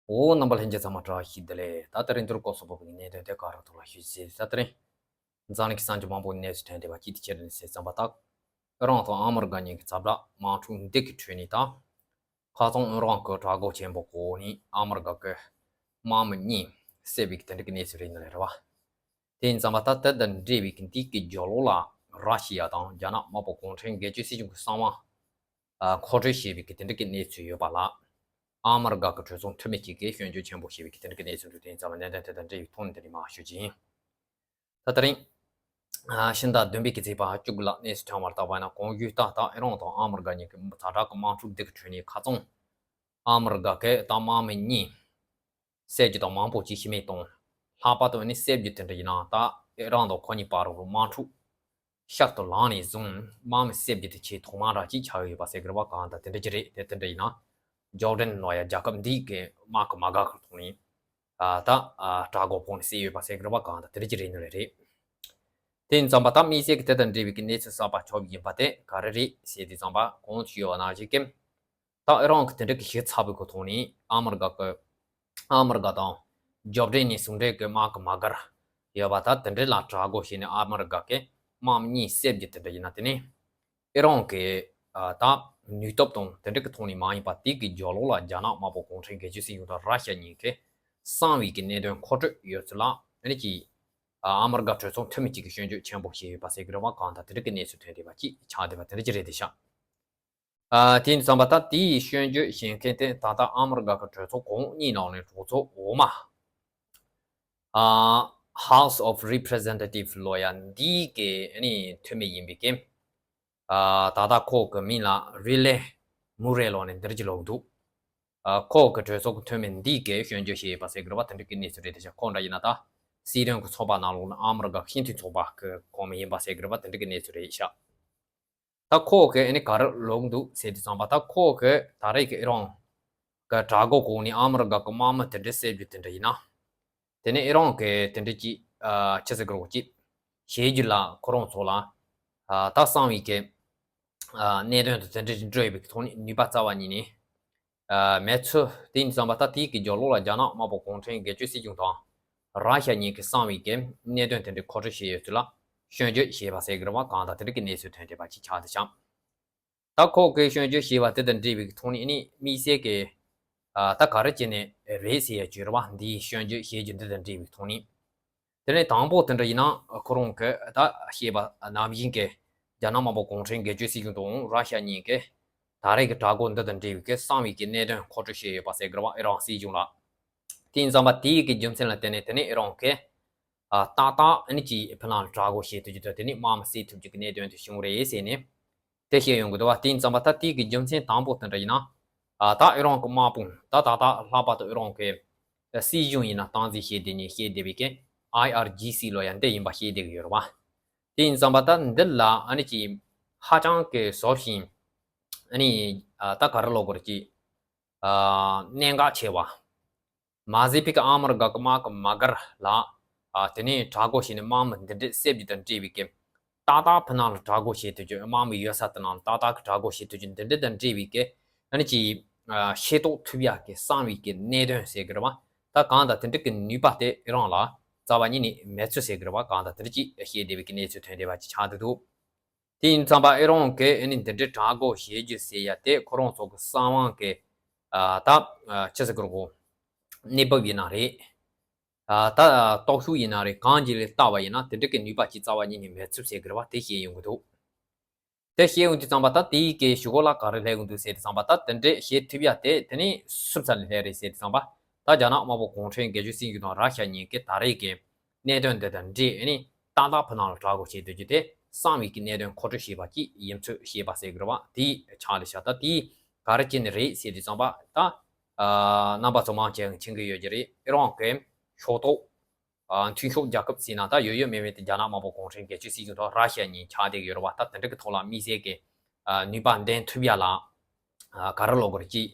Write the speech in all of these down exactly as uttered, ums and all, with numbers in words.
འོ། རྣམ་པ་ལྷན་རྒྱས་ཚང་མ་བཀྲ་ཤིས་བདེ་ལེགས། ད་ལྟ་རིང་དུར་སྐོར་སོགས་པོ་གི་གནད་དོན་དེ་ག་ར་ཐོག་ལ་ཞུ་ཆེད། ད་ལྟ་རིང་འཛམ་གླིང་གི་ས་ཆ་མང་པོའི་གནས་ཚུལ་ཐོན་བསྡད་པ་གཅིག་དེ་ཅི་རེད་ཟེར་ཙམ་པ། ད་ཨི་རན་དང་ཨ་མི་རི་ཀ་གཉིས་ཀྱི་ཚབ་ར་དམག་འཁྲུག་འདི་གི་ཁྲོད་ནས། ད་ཁ་སང་ཨི་རན་གྱི་དྲག་རྒོལ་ཆེན་པོ་གོ་ནས་ཨ་མི་རི་ཀ་གི་དམག་མི་གཉིས་བསད་པའི་གི་དེ་འདྲ་གི་གནས་ཚུལ་རེད་ནི་རེད་བ། དེ་ཡིན་ཙམ་པ། ད་དེ་དང་འབྲེལ་བའི་གི་འདི་གི་རྒྱབ་ལོགས་ལ་ར་ཤི་ཡ་དང་རྒྱ་ནག་དམར་པོ་གུང་ཁྲན་སྒེར་གཅོད་སྲིད་གཞུང་གི་གསང་བ་ཨ་མཁོ་སྤྲོད་བྱས་པའི་གི་དེ་འདྲ་གི་གནས་ཚུལ་ཡོད་པ་ལ། ཨ་མི་རི་ཀ་གི་གྲོས་ཚོགས་འཐུས་མི་གཅིག་གིས་སྐྱོན་བརྗོད་ཆེན་པོ་བྱས་པའི་གི་དེ་འདྲ་གི་གནས་ཚུལ་འདུག་དེ་ཡིན་ཙམ་པ་གནད་དོན་དེ་དང་འབྲེལ་བའི་ཐོག་ནས་དེ་ནས་མར་ཞུ་རྒྱུ་ཡིན། ད་དེ་རིང་ཨ་ཕྱི་ཟླ་བདུན་པའི་གི་ཚེས་པ་བཅུ་དགུ་ལ་གནས་ཚུལ་ཐོན་པར་བལྟས་པ་ཡིན་ན། གོང་ཞུས་ལྟར་ད་ཨི་རན་དང་ཨ་མི་རི་ཀ་གཉིས་ཀྱི་ཛ་དྲག་གི་དམག་འཁྲུག་འདི་གི་ཁྲོད་ནས་ཁ་སང་ཨ་མི་རི་ཀ་གི་ད་དམག་མི་གཉིས་བསད་རྒྱུ་དང་མང་པོ་ཅིག་ཤི་རྨས་བཏང་། ལྷག་པར་དུ་ནི་བསད་རྒྱུ་དེ་འདྲ་ཡིན་ན། ད་ཨི་རན་དང་ཁོ་གཉིས་བར་དུ་དམག་འཁྲུག་ཤར་དུ་ལངས་ནས་བཟུང་དམག་མི་བསད་རྒྱུ་དེ་ཆེས་ཐོག་མ་འདྲ་ཅིག་ཆགས་ཡོད་པ་ཟེར་གི་རེད་བ། གང་ལྟར་དེ་འདྲ་ཅིག་རེད། དེ་དེ་འདྲ་ཡིན་ན་ཇོར་ཌན་ལོ་ཡ་རྒྱལ་ཁབ་འདི་གི་དམག་གི་མ་དགའ་གི་ཐོག་ནས་ཨ་ད་ཨ་དྲག་རྒོལ་ཕོག་ནས་བསད་ཡོད་པ་ཟེར་གི་རེད་བ། གང་ལྟར་དེ་འདྲ་ཅིག་རེད་ནི་རེད། དེ་ཡིན་ཙམ་པ་ད་དམིགས་བསལ་གྱི་དེ་དང་འབྲེལ་བའི་གི་གནས་ཚུལ་གསར་པ་ཆགས་པ་ཡིན་པ་དེ་ག་རེ་རེད་ཟེར་དུས་ཙམ་པ། གོང་དུ་ཞུས་པ་ནང་བཞིན་གྱི་ད་ཨི་རན་གྱི་དེ་འདྲ་གི་ཞིབ་ཚགས་པོའི་གི་ཐོག་ནས་ཨ་མི་རི་ཀ་གི་ཨ་མི་རི་ཀ་དང་ཇོར་ཌན་ནས་ཟུང་འབྲེལ་གྱི་དམག་གི་མ་དགར་ཡོད་པ། ད་དེ་འདྲ་ལ་དྲག་རྒོལ་བྱས་ནས་ཨ་མི་རི་ཀ་གི་དམག་མི་གཉིས་བསད་རྒྱུ་དེ་འདྲ་ཡིན་ན། དེ་ནས་ཨི་རན་གྱི་ཨ་ད་ནུས་སྟོབས་དང་དེ་འདྲ་གི་ཐོག་ནས་མ་ཡིན་པ། དེ་གི་རྒྱབ་ལོགས་ལ་རྒྱ་ནག་དམར་པོ་གུང་ཁྲན་སྒེར་གཅོད་སྲིད་གཞུང་དང་ར་ཤི་ཡ་གཉིས་ཀྱི་གསང་བའི་གི་གནད་དོན་མཁོ་སྤྲོད་ཡོད་ཚུལ་ལ་ཨ་ནི་ཀྱི་ཨ་མི་རི་ཀ་གྲོས་ཚོགས་འཐུས་མི་གཅིག་གིས་སྐྱོན་བརྗོད་ཆེན་པོ་བྱས་ཡོད་པ་ཟེར་གི་རེད་བ། གང་ལྟར་དེ་འདྲ་གི་གནས་ཚུལ་ཐོན་བསྡད་པ་ཅིག་ཆགས་བསྡད་པ་དེ་འདྲ་ཅིག་རེད་དེ་ཤག་ཨ་དེ་ཡིན་ཙམ་པ་ད་དེའི་སྐྱོན་བརྗོད་བྱེད་མཁན་དེ་ད་ལྟ་ཨ་མི་རི་ཀ་གི་གྲོས་ཚོགས་གོང་གཉིས་ནང་ནས་གྲོས་ཚོགས་འོག་མ་ཨ་House of Representative ལོ་ཡ་འདིའི་གི་ཨ་ནི་འཐུས་མི་ཡིན་པའི་གི་ཨ་ད་ལྟ་ཁོ་གི་མིང་ལ་རི་ལེ་མུ་རེ་ལོ་ནས་འདིར་གྱི་ལོག་འདུག་ཨ་ཁོ་གི་གྲོས་ཚོགས་ཀྱི་འཐུས་མི་འདིས་ཀྱི་སྐྱོན་བརྗོད་བྱས་ཡོད་པ་ཟེར་གི་རེད་བ། དེ་འདྲ་གི་གནས་ཚུལ་རེད་དེ་ཤག་ཁོ་འདྲ་ཡིན་ན་ད་སྲིད་དོན་གྱི་ཚོགས་པ་ནང་ལོགས་ལ་ཨ་མི་རི་ཀ་ཤིན་ཐུའི་ཚོགས་པ་གི་གོང་མ་ཡིན་པ་ཟེར་གི་རེད་བ། དེ་འདྲ་གི་གནས་ཚུལ་རེད་ཤག་ད་ཁོ་གི་ཨ་ནི་ག་རེ་ལོག་འདུག་ཟེར་དུས་ཙམ་པ། ད་ཁོ་གི་ད་རེས་ཀྱི་ཨི་རན་གི་དྲག་རྒོལ་གོང་ནས་ཨ་མི་རི་ཀ་གི་དམག་མི་དེ་འདྲ་བསད་རྒྱུ་དེ་འདྲ་ཡིན་ན། དེ་ནས་ཨི་རན་གི་དེ་འདྲ་ཅིག་ཨ་ཆི་ཟེར་གི་རེད་གོ་ཅིག་བྱེད་རྒྱུ་ལ་ཁོ་རང་ཚོ་ལ་ཨ་ད་གསང་བའི་གི་ཨ་གནད་དོན་དེ་དེ་འདྲ་ཅིག་འགྲོ་ཡོད་པའི་ཐོག་ནས་ནུས་པ་རྩ་བ་ཉིད་ནས་ཨ་མེད་ཚུལ། དེ་ཡིན་ཙམ་པ་ད་དེའི་གི་རྒྱབ་ལོགས་ལ་རྒྱ་ནག་དམར་པོ་གུང་ཁྲན་སྒེར་གཅོད་སྲིད་གཞུང་དང་ར་ཤ་གཉིས་ཀྱི་གསང་བའི་གི་གནད་དོན་དེ་འདྲ་མཁོ་སྤྲོད་བྱས་ཡོད་ཚུལ་ལ་སྐྱོན་བརྗོད་བྱས་པ་ཟེར་གི་རེད་བ། གང་ལྟར་དེ་འདྲ་གི་གནས་ཚུལ་ཐོན་བསྡད་པ་ཅིག་ཆགས་བསྡད་ཤག་ད་ཁོ་གིས་སྐྱོན་བརྗོད་བྱས་པ་དེ་དང་འབྲེལ་བའི་ཐོག་ནས་ཨ་ནི་དམིགས་བསལ་གྱི་ཨ་ད་ག་རེ་བྱས་ནས་རེད་ཟེར་ཡ་བརྗོད་རེད་བ། འདིའི་སྐྱོན་བརྗོད་བྱེད་རྒྱུ་འདི་དང་འབྲེལ་བའི་ཐོག་ནས། དེ་ནས་དང་པོ་དེ་འདྲ་ཡིན་ན་ཁོ་རང་གིས་ད་བཤད་པ་ནང་བཞིན་གྱི་རྒྱ་ནག་དམར་པོ་གུང་ཁྲན་སྒེར་གཅོད་སྲིད་གཞུང་དང་ར་ཤ་གཉིས་ཀྱིས་ད་རེས་ཀྱི་དྲག་རྒོལ་འདི་དང་འབྲེལ་བའི་གི་གསང་བའི་གི་གནད་དོན་མཁོ་སྤྲོད་བྱས་ཡོད་པ་ཟེར་གི་རེད་བ། ཨི་རན་སྲིད་གཞུང་ལ། དེ་ཡིན་ཙམ་པ་དེའི་གི་རྒྱུ་མཚན་ལ་བརྟེན་ནས་དེ་ནས་ཨི་རན་གྱིས་ཨ་ཏག་ཏག་ཨ་ནི་ཅིག་ཕི་ནང་ལ་དྲག་རྒོལ་བྱེད་ཐུབ་ཀྱི་འདུག་དེ་ནས་དམག་མི་བསད་ཐུབ་ཀྱི་གི་གནད་དོན་དེ་བྱུང་རེད་ཟེར་ནས་དེ་བཤད་ཡོང་གི་འདུག་བ། དེ་ཡིན་ཙམ་པ་ད་དེའི་གི་རྒྱུ་མཚན་དང་པོ་དེ་འདྲ་ཡིན་ན། ཨ་ད་ཨི་རན་གྱི་དམག་དཔུང་ད་ད་ད་ལྷག་པར་དུ་ཨི་རན་གྱི་སྲིད་གཞུང་ཡིན་ན་སྟངས་འཛིན་བྱེད་བསྡད་ནས་བཤད་བསྡད་པའི་གི་ཨའི་ཨར་ཇི་སི་ལོ་ཡ་འདི་ཡིན་པ་བཤད་བསྡད་ཀྱི་ཡོད་རེད་བ། དེ་ཡིན་ཙམ་པ་ད་འདི་ལ་ཨ་ནི་ཅིག་ཧ་ཅང་གི་ཟབ་ཞིང་ཨ་ནི་ཨ་ད་ག་རེ་ལབ་དགོས་རེད་ཅིག་ཨ་གནད་འགག་ཆེ་བ། མ་ཟད་པའི་གི་ཨ་མི་རི་ཀ་གི་དམག་གི་མ་སྒར་ལ་ཨ་དེ་ནས་དྲག་རྒོལ་བྱས་ནས་དམག་མི་འདི་འདྲས་བསད་རྒྱུ་དང་འབྲེལ་བའི་གི་ཏག་ཏག་ཕི་ནང་ལ་དྲག་རྒོལ་བྱེད་ཐུབ་རྒྱུ། དམག་མི་ཡོད་ས་དེ་ནང་ལ་ཏག་ཏག་གི་དྲག་རྒོལ་བྱེད་ཐུབ་རྒྱུ་འདི་འདྲས་དང་འབྲེལ་བའི་གི་ཨ་ནི་ཅིག་ཨ་ཤེས་རྟོགས་ཐུབ་ཡག་གི་གསང་བའི་གི་གནད་དོན་ཟེར་གི་རེད་བ། ད་གང་ལྟར་དེ་འདྲས་གི་ནུས་པ་དེ་ཨི་རན་ལ་རྩ་བ་ཉིད་ནས་མེད་ཚུལ་ཟེར་གི་རེད་བ། གང་ལྟར་དེ་འདྲས་ཅིག་བཤད་བསྡད་པའི་གི་གནས་ཚུལ་ཐོན་བསྡད་པ་ཅིག་ཆགས་བསྡད་འདུག་དེ་ཡིན་ཙམ་པ་ཨི་རན་གྱིས་ཨ་ནི་འདི་འདྲའི་དྲག་རྒོལ་བྱེད་རྒྱུ་ཟེར་ཡ་དེ་ཁོ་རང་ཚོ་གི་གསང་བའི་གི་ཨ་ད་ཨ་ཆི་ཟེར་གི་རེད་གོ། གནས་བབ་ཡིན་ན་རེད། ཨ་ད་སྟོབས་ཤུགས་ཡིན་ན་རེད། གང་ཅིག་ལ་བལྟས་པ་ཡིན་ན་དེ་འདྲ་གི་ནུས་པ་ཅིག་རྩ་བ་ཉིད་ནས་མེད་ཚུལ་ཟེར་གི་རེད་བ། དེ་བཤད་ཡོང་གི་འདུག་དེ་བཤད་ཡོང་དུས་ཙམ་པ་ད་དེའི་གི་གཞུག་གུ་ལ་ག་རེ་སླེབས་ཡོང་འདུག་ཟེར་དུས་ཙམ་པ། ད་དེ་འདྲས་བྱེད་ཐུབ་ཡ་དེ་དེ་ནི་སུ་ཚ་ལ་སླེབས་རེད་ཟེར་དུས་ཙམ་པ། ད་རྒྱ་ནག་དམར་པོ་གུང་ཁྲན་སྒེར་གཅོད་སྲིད་གཞུང་དང་ར་ཤ་གཉིས་ཀྱིས་ད་རེས་ཀྱི་གནད་དོན་འདི་དང་འབྲེལ་ཨ་ནི་ཏག་ཏག་ཕི་ནང་ལ་དྲག་རྒོལ་བྱེད་སྡོད་རྒྱུ་དེ་གསང་བའི་གི་གནད་དོན་མཁོ་སྤྲོད་བྱས་པ་ཅིག་ཡིན་ཚུལ་བཤད་པ་ཟེར་གི་རེད་བ། དེའི་ཆ་ལ་བཞག་ད་དེའི་ག་རེ་བྱས་ནས་རེད་ཟེར་དུས་ཙམ་པ། ད་ཨ་རྣམ་པ་ཚོ་མང་ཆེ་མཁྱེན་གི་ཡོད་ཀྱི་རེད། ཨི་རན་གྱི་ཕྱོགས་གཏོགས་ཨ་མཐུན་ཕྱོགས་རྒྱལ་ཁབ་ཟེར་ན་ད་ཡོད་ཡོད་མེད་མེད་དེ་རྒྱ་ནག་དམར་པོ་གུང་ཁྲན་སྒེར་གཅོད་སྲིད་གཞུང་དང་ར་ཤ་གཉིས་ཆགས་བསྡད་ཀྱི་ཡོད་རེད་བ། ད་དེ་འདྲ་གི་ཐོག་ལ་དམིགས་བསལ་གྱི་ཨ་ནུས་པ་འདོན་ཐུབ་ཡ་ལ་ཨ་ག་རེ་ལབ་དགོས་རེད་ཅིག་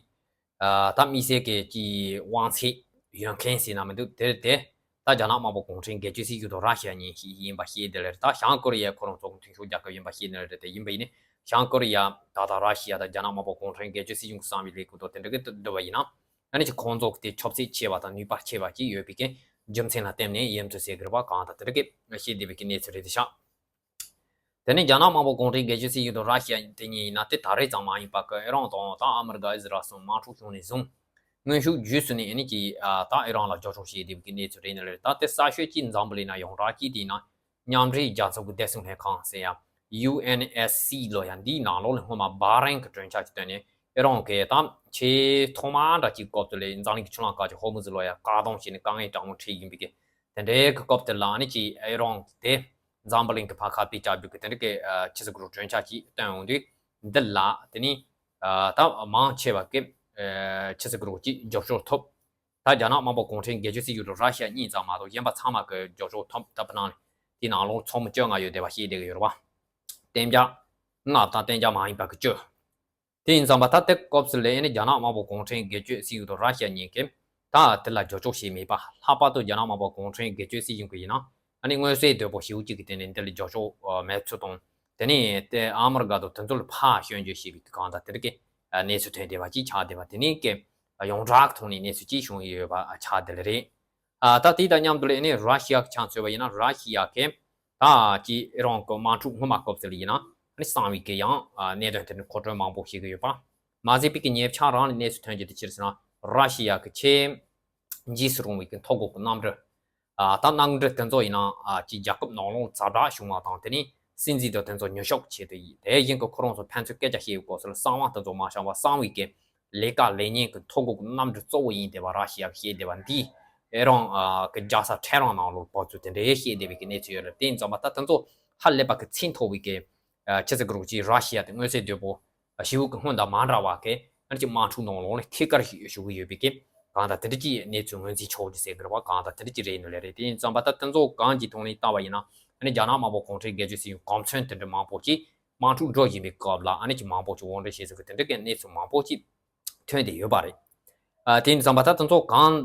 ཨ་ད་དམིགས་བསལ་གྱི་ཅིག་དབང་ཚད་ཡོད་མཁན་ཟེར་ན་མི་འདུག་དེར་དེ་ད་རྒྱ་ནག་དམར་པོ་གུང་ཁྲན་སྒེར་གཅོད་སྲིད་གཞུང་དང་ར་ཤ་གཉིས་ཤིག་ཡིན་པ་ཤེས་དེ་ལ་རེད། ད་བྱང་ཀོ་རི་ཡ་ཁོ་རང་ཚོ་གི་མཐུན་ཕྱོགས་རྒྱལ་ཁབ་ཡིན་པ་ཤེས་ནི་རེད། དེ་ཡིན་པ་ཡིན་ནི་བྱང་ཀོ་རི་ཡ་ད་ད་ར་ཤ་ཡ་དང་རྒྱ་ནག་དམར་པོ་གུང་ཁྲན་སྒེར་གཅོད་སྲིད་གཞུང་གི་གསང་བའི་ལས་ཁུངས་དང་དེ་འདྲ་གི་བསྡུར་བ་ཡིན་ན། ཨ་ནི་ཅིག་ཁོང་ཚོ་དེ་ཁྱབ་ཚད་ཆེ་བ་དང་ནུས་པ་ཆེ་བ་ཅིག་ཡོད་པའི་གི་རྒྱུ་མཚན་ལ་བརྟེན་ནས་ཡིན་ཚུལ་ཟེར་གི་རེད་པ། གང་ལྟར་དེ་འདྲ་གི་བཤད་བསྡད་པའི་གི་གནས་ཚུལ་རེད་དེ་ཤག་དེ་ནས་རྒྱ་ནག་དམར་པོ་གུང་ཁྲན་སྒེར་གཅོད་སྲིད་གཞུང་དང་ར་ཤི་ཡ་དེ་གཉིས་ཡིན་ན་དེ་ད་རེས་ཙམ་མ་ཡིན་པ་གི་ཨི་རན་དང་ད་ཨ་མི་རི་ཀ་ཨི་ཟི་རལ་སོགས་དམག་འཁྲུག་བྱུང་ནས་བཟུང་། དངོས་ཤུགས་བརྒྱུད་ཚུད་ནས་ཨ་ནི་ཀྱི་ཨ་ད་ཨི་རན་ལ་རྒྱབ་སྐྱོར་བྱེད་བསྡད་པའི་གནས་ཚུལ་རེད་ནི་རེད། ད་དེ་གསར་ཤོས་ཀྱི་འཛམ་བུ་གླིང་ན་ཡོངས་གྲགས་ཀྱི་དེ་ཡིན་ན་མཉམ་འབྲེལ་རྒྱལ་ཚོགས་ཀྱི་བདེ་སྲུང་ལྷན་ཁང་ཟེར་ཡ་ཡུ་ཨེན་ཨེས་སི་ལོ་ཡ་འདིའི་ནང་ལོགས་ལ་སྔོན་མ་བྷ་རེན་གྱི་གྲོས་འཆར་གྱི་སྟེང་ནས་ཨི་རན་གྱི་ད་ཆེས་ཐོག་མ་འདྲ་ཅིག་སྐབས་དེ་ལ་འཛམ་གླིང་གི་ཆུ་ལམ་ཁག་ཅིག་ཧོར་མུ་ཛི་ལོ་ཡ་བཀག་སྡོམ་བྱས་ནས་དཀའ་ངལ་དྲག་མོ་འཕྲད་ཡིན་པའི་གི་དེ་འདྲའི་གི་སྐབས་དེ་ལ་ཨ་ནི་ཀྱི་ཨི་རན་དེ། འཛམ་བུ་གླིང་གི་ཕར་ཁ་གཏད་བཅག་རྒྱུ་གི་དེ་འདྲ་གི་ཨ་ཆི་ཟེར་གི་རུ་གྲོས་འཆར་ཅིག་བཏོན་འོང་དུས་འདི་ལ་དེ་ནི་ཨ་ད་མང་ཆེ་བ་གི་ཨ་ཆི་ཟེར་གི་རུ་ཅིག་རྒྱབ་སྐྱོར་ཐོབ། ད་རྒྱ་ནག་དམར་པོ་གུང་ཁྲན་སྒེར་གཅོད་སྲིད་གཞུང་དང་ར་ཤི་ཡ་གཉིས་ཙམ་མ་གཏོགས་གཞན་པ་ཚང་མ་གི་རྒྱབ་སྐྱོར་ཐོབ། ད་བར་སྣང་དེའི་ནང་ལོགས་ཚོགས་མི་བཅོ་ལྔ་ཡོད་བསྡད་པ་ཤེས་བསྡད་གི་ཡོད་རེད་བ། གཏན་འཇགས་ལྔ་དང་གཏན་འཇགས་མ་ཡིན་པ་གི་བཅུ། དེ་ཡིན་ཙང་པ་ད་དེ་སྐབས་སུ་ལས་ནི་རྒྱ་ནག་དམར་པོ་གུང་ཁྲན་སྒེར་གཅོད་སྲིད་གཞུང་དང་ར་ཤི་ཡ་གཉིས་ཀས་ད་དེ་ལ་རྒྱབ་སྐྱོར་བྱས་མེད་པ། ལྷག་པར་དུ་རྒྱ་ནག་དམར་པོ་གུང་ཁྲན་སྒེར་གཅོད་སྲིད་གཞུང་གི་ཡིན་ན་ཨ་ནི་མངོན་གསལ་དོད་པོ་ཞེ་པོ་ཅིག་གི་སྟེང་ནས་འདི་ལ་རྒྱབ་སྐྱོར་མེད་ཚུལ་དང་། དེ་ནས་དེ་ཨ་མི་རི་ཀ་དང་དེ་ཚོ་ལ་ཕར་སྐྱོན་བརྗོད་བྱས་པའི་གང་ལྟར་དེ་འདྲ་གི་གནས་ཚུལ་ཐོན་བསྡད་པ་ཅིག་ཆགས་བསྡད་པ། དེ་ནས་ཀྱི་ཡོངས་གྲགས་ཀྱི་ཐོག་ནས་གནས་ཚུལ་ཅིག་བྱུང་ཡོད་པ་ཆགས་བསྡད་ལེ་རེད། ཨ་ད་དེ་དང་མཉམ་དུ་ལས་ནི་ར་ཤི་ཡ་གི་ཆ་མཚོན་པ་ཡིན་ན་ར་ཤི་ཡ་གི་ད་ཀྱི་ཨི་རན་གི་དམག་འཁྲུག་སྔོན་མ་སྐབས་དེ་ལ་ཡིན་ན་ཨ་ནི་གསང་བའི་གི་ཡང་ཨ་གནད་དོན་དེ་ནི་མཁོ་སྤྲོད་མང་པོ་བྱེད་ཀྱི་ཡོད་པ། མ་ཟད་པའི་གི་ཉེ་ཆར་རང་ལ་གནས་ཚུལ་ཐོན་རྒྱུ་དེ་ཅི་རེད་ཟེར་ན་ར་ཤི་ཡ་གི་ཆེས་འཇིགས་སུ་རུང་བའི་གི་མཐོ་སྒང་གི་གནམ་གྲུ། ཨ་ད་གནམ་གྲུ་དེ་ཚོ་ཡིན་ན་ཨ་ཀྱི་རྒྱལ་ཁབ་ནང་ལོགས་ཛ་དྲག་བྱུང་བ་དང་དེ་ནི་སྲིད་འཛིན་དང་དེ་ཚོ་ཉོ་ཆོག་ཆེད་དུ་ཡིན། དེ་བཞིན་གི་ཁོ་རང་ཚོ་ཕན་ཚུན་སྐད་ཆ་བཤད་ཡོད་སྐབས་སུ་ལ་གསང་བ་དེ་ཚོ་མ་བཤད་པ་གསང་བའི་གི་ལས་ཀ་ལས་ཉེན་གྱི་མཐོ་སྒང་གི་གནམ་གྲུ་གཙོ་བོ་ཡིན་བསྡད་པ་ར་ཤི་ཡ་གིས་བཤད་བསྡད་པ་འདིས་ཨི་རན་ཨ་གི་རྒྱལ་ས་ཊེ་ཧ་རན་ནང་ལོགས་བབས་ཚུལ་དེ་འདྲའི་བཤད་བསྡད་པའི་གི་གནས་ཚུལ་ཡོད་རེད། དེ་ཡིན་ཙང་མ་ད་དེ་ཚོ་ཧ་ལས་པ་གི་ཚད་མཐོ་བའི་གི་ཨ་ཆི་ཟེར་གི་རུ་ཅིག་ར་ཤི་ཡ་དེ་མངོན་གསལ་དོད་པོ་ཞེ་པོ་གི་སྔོན་དང་མ་འདྲ་བ་གི་ཨ་ནི་ཅིག་དམག་འཁྲུག་ནང་ལོགས་ལ་ཐད་ཀར་ཞུགས་ཀྱི་ཡོད་པའི་གི་གང་ལྟར་དེ་འདྲ་ཅིག་གནས་ཚུལ་ངོས་འཛིན་ཆོག་རྒྱུ་ཟེར་གི་རེད་བ། གང་ལྟར་དེ་འདྲ་ཅིག་རེད་ནོ་ལས་རེད། དེ་ཡིན་ཙང་མ་ད་དེ་ཚོ་གང་གི་ཐོག་ནས་བལྟ་བ་ཡིན་ན་ཨ་ནི་རྒྱ་ནག་དམར་པོ་གུང་ཁྲན་སྒེར་གཅོད་སྲིད་གཞུང་གོ་མཚོན་དེ་འདྲ་མང་པོ་ཅིག་དམག་འཁྲུག་འགྲོ་བཞིན་པའི་སྐབས་ལ་ཨ་ནི་ཅིག་མང་པོ་ཅིག་དབང་སྒྱུར་བྱེད་ཟེར་གི་དེ་འདྲ་གི་གནས་ཚུལ་མང་པོ་ཅིག་ཐོན་བསྡད་ཡོད་པ་རེད། ཨ་དེ་ཡིན་ཙང་མ་ད་དེ་ཚོ་གང་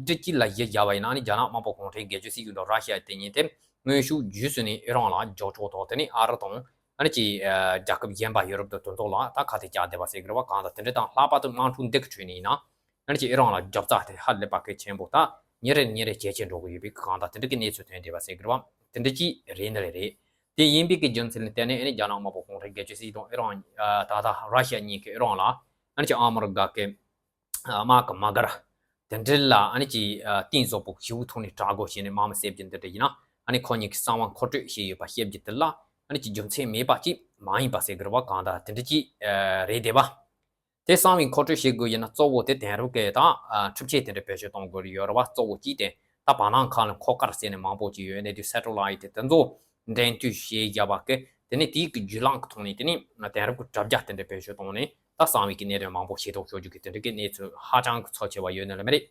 འདྲ་ཅིག་ལ་གཞི་བཞག་པ་ཡིན་ན་ཨ་ནི་རྒྱ་ནག་དམར་པོ་གུང་ཁྲན་སྒེར་གཅོད་སྲིད་གཞུང་དང་ར་ཤི་ཡ་དེ་གཉིས་དེ་དངོས་ཤུགས་བརྒྱུད་ཚུད་ནས་ཨི་རན་ལ་རྒྱབ་སྐྱོར་དང་དེ་ནས་ཨ་རི་དང་ཨ་ནི་ཅིག་ཨ་རྒྱལ་ཁབ་གཞན་པ་ཡོ་རོབ་དང་དེ་ཚོ་ལ་ད་ཁ་གཏད་བཅག་བསྡད་པ་ཟེར་གི་རེད་བ། གང་ལྟར་དེ་འདྲ་དང་ལྷག་པར་དུ་དམག་འཁྲུག་འདི་གི་ཁྲོད་ནས་ཡིན་ན་ཨ་ནི་ཅིག་ཨི་རན་ལ་རྒྱབ་རྩ་དེ་ཧ་ལས་པ་གལ་ཆེན་པོ་ད་ཉིན་རེ་ཉིན་རེ་ཇེ་ཆེར་འགྲོ་གི་ཡོད་པའི་གང་ལྟར་དེ་འདྲ་གི་གནས་ཚུལ་ཐོན་བསྡད་པ་ཟེར་གི་རེད་བ། དེ་འདྲ་ཅིག་རེད་ནི་རེད། དེ་ཡིན་པའི་གི་རྒྱུ་མཚན་ལ་བརྟེན་ནས་ཨ་ནི་རྒྱ་ནག་དམར་པོ་གུང་ཁྲན་སྒེར་གཅོད་སྲིད་གཞུང་དང་ཨི་རན་ད་ལྟ་ར་ཤི་ཡ་གཉིས་ཀྱིས་ཨི་རན་ལ་ཨ་ནི་ཅིག་ཨ་མི་རི་ཀ་གི་དམག་གི་དམག་སྒར་དེ་འདྲ་ལ་ཨ་ནི་ཅིག་གཏིང་ཟབ་པོ་ཞེ་པོ་ཐོག་ནས་དྲག་རྒོལ་བྱས་ནས་དམག་མི་བསད་རྒྱུ་འདི་འདྲ་ཡིན་ན་ཨ་ནི་ཁོ་གཉིས་ཀྱི་གསང་བ་མཁོ་སྤྲོད་བྱས་ཡོད་པ་བཤད་རྒྱུ་དེ་ལ་ཨ་ནི་ཅིག་རྒྱུ་མཚན་མེད་པ་ཅིག་མ་ཡིན་པ་ཟེར་གི་རེད་བ། གང་ལྟར་དེ་འདྲ་ཅིག་རེད་བསྡད་པ། དེ་གསང་བའི་མཁོ་སྤྲོད་བྱེད་དགོས་ཡིན་ན་གཙོ་བོ་དེ་དེང་རབས་ཀྱི་ད་ཨ་འཕྲུལ་ཆས་དེ་འདྲ་བེད་སྤྱོད་གཏོང་དགོས་ཡོད་རེད་བ། གཙོ་བོ་གཅིག་དེ་ད་བར་སྣང་ཁག་ལ་འཁོར་སྐར་ཟེར་ནས་མང་པོ་ཅིག་ཡོད་ནས་དུས་སེ་ཊེ་ལའིཊ་དེ་ཚོ་འགྲན་བསྡུར་བྱེད་བཞག་པ་གི་དེ་ནས་དེའི་གི་བརྒྱུད་ལམ་གི་ཐོག་ནས་དེ་ནས་དེང་རབས་ཀྱི་དྲ་རྒྱ་དེ་འདྲ་བེད་སྤྱོད་གཏོང་ནས་ད་གསང་བའི་གི་གནད་དོན་མང་པོ་ཤེས་རྟོགས་ཤོར་རྒྱུ་གི་དེ་འདྲ་གི་གནས་ཚུལ་ཧ་ཅང་གི་ཚབས་ཆེ་བ་ཡོད་ནི་ལ་མི་རེད།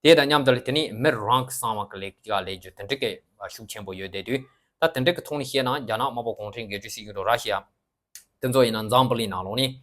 དེ་དང་མཉམ་དུ་ལ་དེ་ནས་མི་རང་གི་གསང་བ་གི་ལས་ཀ་ལས་རྒྱུ་དེ་འདྲ་གི་ཤུགས་ཆེན་པོ་ཡོད་བསྡད་དུས་ད་དེ་འདྲ་གི་ཐོག་ནས་བཤད་ན་རྒྱ་ནག་དམར་པོ་གུང་ཁྲན་སྒེར་གཅོད་སྲིད་གཞུང་དང་ར་ཤི་ཡ། དེ་ཚོ་ཡིན་ན་འཛམ་བུ་གླིང་ནང་ལོགས་ནས་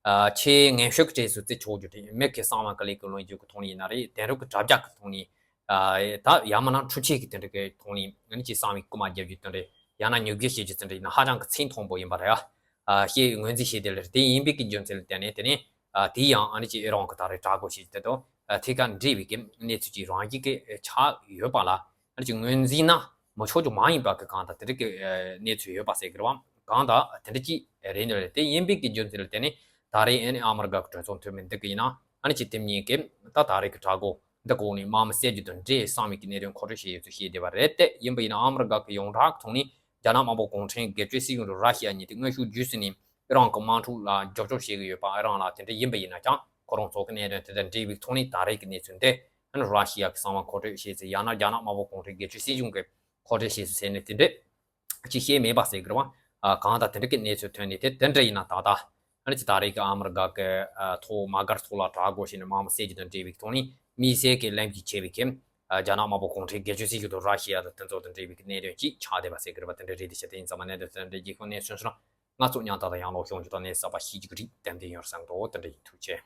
ཨ་ཆེས་ངན་ཤོས་ཀྱི་གྲས་སུ་བརྩི་ཆོག་རྒྱུ་དེ་མི་གི་གསང་བ་གི་ལས་ཀ་ལོན་རྒྱུ་གི་ཐོག་ནས་ཡིན་ན་རེད། དེང་རབས་ཀྱི་དྲ་རྒྱ་གི་ཐོག་ནས་ཨ་ད་ཡང་མིན་ན་འཕྲུལ་ཆས་ཀྱི་དེ་འདྲ་གི་ཐོག་ནས་ཨ་ནི་ཅིག་གསང་བའི་རྐུ་མ་རྒྱག་རྒྱུ་དེ་འདྲ་ཡང་ན་ཉོ་སྒྱུར་བྱེད་རྒྱུ་དེ་འདྲ་ཡིན་ན་ཧ་ཅང་གི་ཚད་མཐོན་པོ་ཡིན་པ་རེད། ཨ་ཞེས་ངོས་འཛིན་བྱས་ཏེ་ལེར་དེ་ཡིན་པའི་གི་རྒྱུ་མཚན་ལ་བརྟེན་ནས་དེ་ནས་ཨ་དེ་ཡང་ཨ་ནི་ཅིག་ཨི་རན་གྱི་ད་རེས་དྲག་རྒོལ་བྱེད་རྒྱུ་དེ་དང་ཨ་ཐད་ཀར་འབྲེལ་བའི་གི་གནས་ཚུལ་ཅིག་རང་བཞིན་གྱི་ཆགས་ཡོད་པ་ལ། ཨ་ནི་ཅིག་ངོས་འཛིན་ན་མི་ཆོག་རྒྱུ་མ་ཡིན་པ་གི་གང་ལྟར་དེ་འདྲ་གི་ཨ་གནས་ཚུལ་ཡོད་པ་ཟེར་གི་རེད་བ། གང་ལྟར་དེ་འདྲ་ཅིག་རེད་ནི་རེད། དེ་ཡིན་པའི་གི་རྒྱུ་མཚན་ལ་བརྟེན་ནས་ད་རེས་ཨ་ནི་ཨ་མི་རི་ཀ་གི་གྲོས་ཚོགས་འཐུས་མི་འདི་གི་ཡིན་ན་ཨ་ནི་ཅིག་དེ་གཉིས་ཀྱིས་ད་ད་རེས་ཀྱི་དྲག་རྒོལ་འདི་འོག་ནས་དམག་མི་བསད་རྒྱུ་དང་འབྲེལ་གསང་བའི་གི་གནད་དོན་མཁོ་སྤྲོད་བྱས་ཡོད་ཚུལ་བཤད་བསྡད་པ་རེད། དེ་ཡིན་པ་ཡིན་ན་ཨ་མི་རི་ཀ་གི་ཡོངས་གྲགས་ཐོག་ནས་རྒྱ་ནག་དམར་པོ་གུང་ཁྲན་སྒེར་གཅོད་སྲིད་གཞུང་དང་ར་ཤི་ཡ་གཉིས་དེ་དངོས་ཤུགས་བརྒྱུད་ཟིན་ནས་ཨི་རན་གྱི་དམག་འཁྲུག་ལ་རྒྱབ་སྐྱོར་བྱེད་ཀྱི་ཡོད་པ། ཨི་རན་ལ་དེ་འདྲ་ཡིན་པ་ཡིན་ན་ཀྱང་ཁོ་རང་ཚོ་གི་གནད་དོན་དེ་དང་འབྲེལ་བའི་ཐོག་ནས་ད་རེས་ཀྱི་གནས་ཚུལ་འདི་ཨ་ནི་ར་ཤི་ཡ་གི་གསང་བ་མཁོ་སྤྲོད་བྱས་ཚེ་ཡང་ན་རྒྱ་ནག་དམར་པོ་གུང་ཁྲན་སྒེར་གཅོད་སྲིད་གཞུང་གི་མཁོ་སྤྲོད་བྱས་ཚེ་ཟེར་ནས་དེ་འདྲ་ཅིག་བཤད་མེད་པ་ཟེར་གི་རེད་བ། ཨ་གང་ལྟར་དེ་འདྲ་གི་གནས་ཚུལ་ཐོན་ནས་དེ་དེ་འདྲ་ཡིན་ན་ད་ལྟ་ཨ་ནི་ཅིག་ད་རེས་ཀྱི་ཨ་མི་རི་ཀ་གི་ཨ་ཐོག་དམག་སྒར་ཐོག་ལ་དྲག་རྒོལ་བྱས་ནས་དམག་མི་བསད་རྒྱུ་དང་འབྲེལ་བའི་ཐོག་ནས་དམིགས་བསལ་གྱི་ལམ་གྱིས་ཆེ་བའི་ཁྱིམ། ཨ་རྒྱ་ནག་དམར་པོ་གུང་ཁྲན་སྒེར་གཅོད་སྲིད་གཞུང་དང་ར་ཤི་ཡ་དང་དེ་ཚོ་དང་འབྲེལ་བའི་གནད་དོན་ཅིག་ཆགས་བསྡད་པ་ཟེར་གི་རེད་པ། དེ་འདྲ་རེད་དེ་བྱས་དེ་ཡིན་ཙང་མ་གནད་དོན་དེ་འདྲ་རྒྱལ་ཁོངས་གནས་ཚུལ་སོང་ན་ང་ཚོ་མཉམ་དུ་ཡང་ལོག་ཤོང་རྒྱུ་དང་གནས་གསར་པ་ཤེས་རྒྱུ་གི་རིགས་ཏན་ཏན་ཡོང་བསམ་འདུག་དེ་འདྲ་ཡིན། ཐུགས་རྗེ་ཆེ།